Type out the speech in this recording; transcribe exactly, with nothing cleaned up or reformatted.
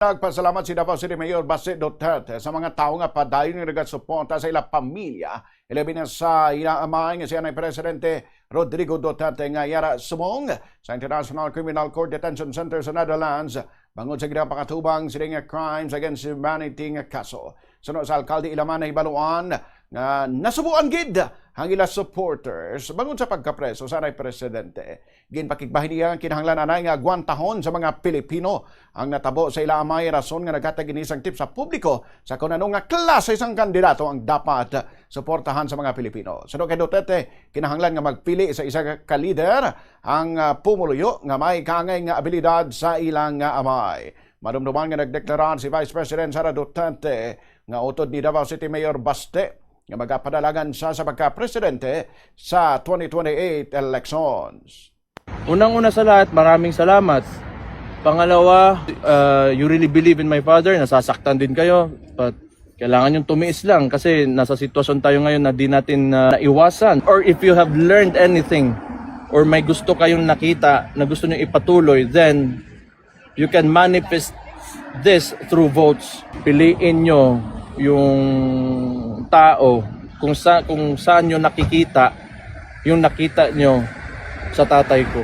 Nagpasalamat si Davao City Mayor Baste Duterte sa mga tawo nga padayon nga nagasuporta sa ila pamilya, ilabi na sa ila amay nga si anay Presidente Rodrigo Duterte nga yara subong sa International Criminal Court Detention Center sa Netherlands bangod sa ginapakatubang sini nga crimes against humanity nga kaso. Suno sa alkalde, ila man nahibaluan nga nasubuan gid ang ila supporters bangod sa pagkapreso sa anay Presidente. Ginpakigbahin niya ang kinahanglan anay nga agwantahon sa mga Pilipino ang natabo sa ila amay, rason nga naghatag ini sang tip sa publiko sa kon ano nga klase sang kandidato ang dapat suportahan sa mga Pilipino. Suno kay Duterte, kinahanglan nga magpili sa isa ka lider ang, ah, pumuluyo nga may kaangay nga abilidad sa ilang, ah, amay. Madumduman nga nagdeklarar si Vice President Sara Duterte nga utod ni Davao City Mayor Baste nga magapadalagan siya sa pagka-presidente sa twenty twenty-eight elections. Unang-una sa lahat, maraming salamat. Pangalawa, uh, you really believe in my father, nasasaktan din kayo. But kailangan yung tumiis lang kasi nasa sitwasyon tayo ngayon na di natin uh, naiwasan. Or if you have learned anything or may gusto kayong nakita na gusto nyo ipatuloy, then you can manifest this through votes. Piliin nyo yung tao kung sa kung saan nyo nakikita yung nakita nyo sa tatay ko.